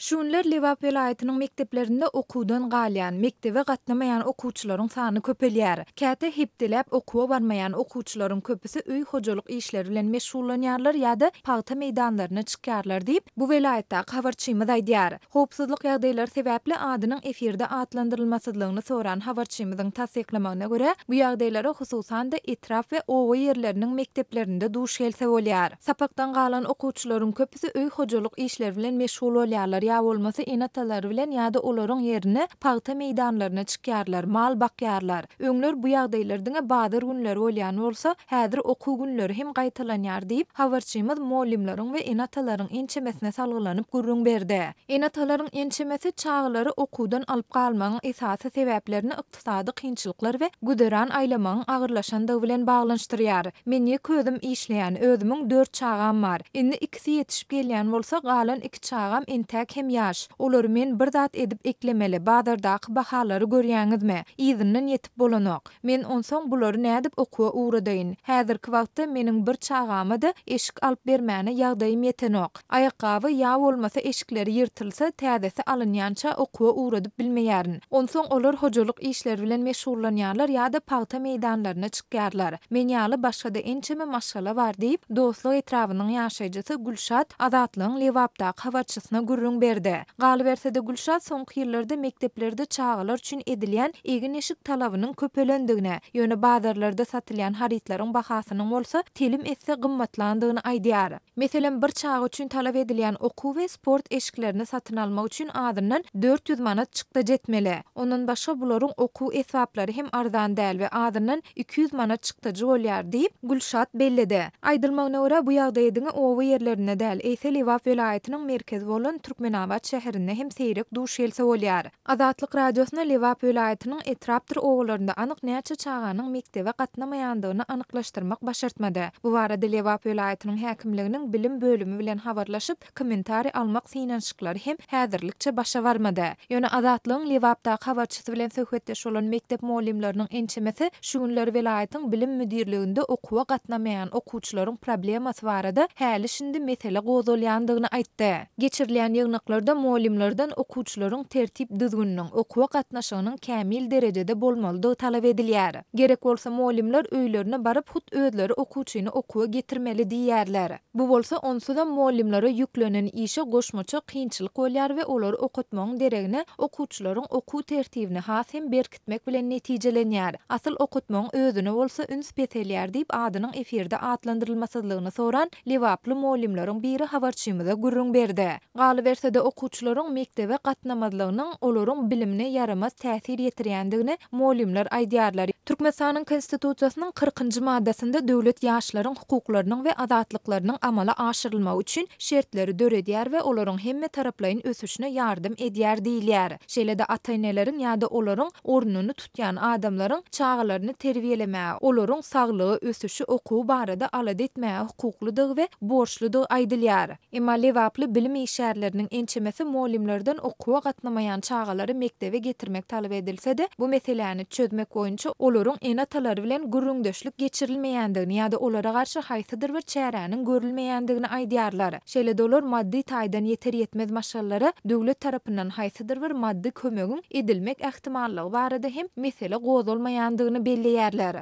Şu günler Lebap welaýatynyň mekdeplerinde okuwdan galýan, mekdebe gatnamaýan okuwçylaryň sany köpelýär. Käte hepdeläp okuwa barmaýan okuwçylaryň köpüsi öý-hojalyk işleri bilen meşgullanýarlar ýa-da pagta meýdanlaryna çykýarlar diýip, bu welaýatdaky habarçymyz aýdýar. Howpsuzlyk ýagdaýlary sebäpli adynyň efirde atlandyrylmasyzlygyny soran habarçymyzyň tassyklamagyna görä, bu ýagdaýlara hususan-da etrap we oba ýerleriniň mekdeplerinde duş gelse bolýar. Sapakdan galan okuwçylaryň köpüsi öý-hojalyk işleri bilen meşgul bolýarlar, ýa bolmasa ene-atalary bilen ýa-da olaryň ýerine pagta meýdanlaryna çykýarlar, mal bakýarlar. Öňler bu ýagdaýlar diňe bazar günleri bolýan bolsa, häzir okuw günleri hem gaýtalanýar diýip, habarçymyz mugallymlaryň we ene-atalaryň ençemesine salgylanyp gürrüň berdi. Ene-atalaryň ençemesi çagalary okuwdan alyp galmagyň esasy sebäplerini ykdysady kynçylyklar we güzeran aýlamagyň agyrlaşandygy bilen baglanyşdyrýar. Men ýeke özüm işleýän, özümiň dört çagam bar. Indi ikisi ýetişip gelýän bolsa, galan iki çagam entäk hem ýaş. Olary men bir zat edip eklemeli, bazardaky bahalary görýäňizmi? Yzyndan ýetip bolanok. Men onsoň bulary nädip okuwa ugradaýyn? Häzirki wagtda meniň bir çagama-da eşik alyp bermäne ýagdaýym ýetenok. Aýakgaby ýa bolmasa eşikleri ýyrtylsa, täzesi alynýança okuwa ugradyp bilmeýärin. Onsoň olar hojalyk işleri bilen meşgullanýarlar ýa-da pagta meýdanlaryna çykýarlar. Men ýaly başga-da ençeme maşgala bar diýip, Dostluk etrabynyň ýaşaýjysy Gülşat Azatlygyň Lebapdaky habarçysyna gürrüň berdi. Galyberse-de, Gülşat soňky ýyllarda mekdeplerde çagalar üçin edilýän egin-eşik talabynyň köpelendigini, ýöne bazarlarda satylýan harytlaryň bahasynyň bolsa telim esse gymmatlandygyny aýdýar. Meselem, bir çaga üçin talap edilýän okuw we sport eşiklerini satyn almak üçin azyndan 400 manat çykdajy etmeli. Ondan başga bularyň okuw esbaplary hem arzan däl we azyndan 200 manat çykdajy bolýar diýip, Gülşat belledi. Aýdylmagyna görä, bu ýagdaýa diňe oba ýerlerinde däl, eýse Lebap welaýatynyň merkezi bolan Türkmenabat şäherinde hem seýrek duş gelse bolýar. Azatlyk Radiosyna Lebap welaýatynyň etrapdyr obalarynda anyk näçe çaganyň mekdebe gatnamaýandygyny anyklaşdyrmak başartmady. Bu barada Lebap welaýatynyň häkimliginiň bilim bölümi bilen habarlaşyp, kommentariý almak synanyşyklary hem häzirlikçe başa barmady. Ýöne Azatlygyň Lebapdaky habarçysy bilen söhbetdeş bolan mekdep mugallymlarynyň ençemesi şu günler welaýatyň bilim müdirliginde okuwa gatnamaýan okuwçylaryň problemasy barada häli-şindi mesele gozgalýandygyny aýtdy. Geçirilýän ýygnaklarda mugallymlardan okuwçylaryň tertip-düzgüniniň, okuwa gatnaşygynyň kämil derejede bolmalydygy talap edilýär. Gerek bolsa mugallymlar öýlerine baryp hut özleri okuwçyny okuwa getirmeli diýýärler. Bu bolsa onsuzam mugallymlara ýüklenen işe goşmaça kynçylyk bolýar we olary okatmagyň deregine okuwçylaryň okuw tertibini has hem berkitmek bilen netijelenýär. Asyl okatmagyň özüne bolsa üns peselýär diýip adynyň efirde atlandyrylmasyzlygyny soran lebaply mugallymlaryň biri habarçymyza gürrüň berdi. Galyberse-de okuwçylaryň mekdebe gatnamazlygynyň olaryň bilimine ýaramaz täsir ýetirýändigini mugallymlar aýdýarlar. Türkmenistanyň Konstitusiýasynyň kyrkynjy maddasynda döwlet ýaşlaryň hukuklarynyň we azatlyklarynyň amala aşyrylmagy üçin şertleri döredýär we olaryň hemmetaraplaýyn ösüşine ýardam edýär diýilýär. Şeýle-de ata-eneleriň ýa-da olaryň ornuny tutýan adamlaryň çagalaryny terbiýelemäge, olaryň saglygy, ösüşi, okuwy barada alada etmäge hukuklydygy we borçludygy aýdylýar. Emma lebaply bilim işgärleriniň ençemesi mugallymlardan okuwa gatnamaýan çagalary mekdebe getirmek talap edilse-de, bu meseläni çözmek boýunça olaryň ene-atalary bilen gürrüňdeşlik geçirilmeýändigini ýa-da olara garşy haýsydyr bir çäräniň görülmeýändigini aýdýarlar. Şeýle-de olar maddy taýdan ýeter-ýetmez maşgalalara döwlet tarapyndan haýsydyr bir maddy kömegiň edilmek ähtimallygy barada hem mesele gozgalmaýandygyny belleýärler.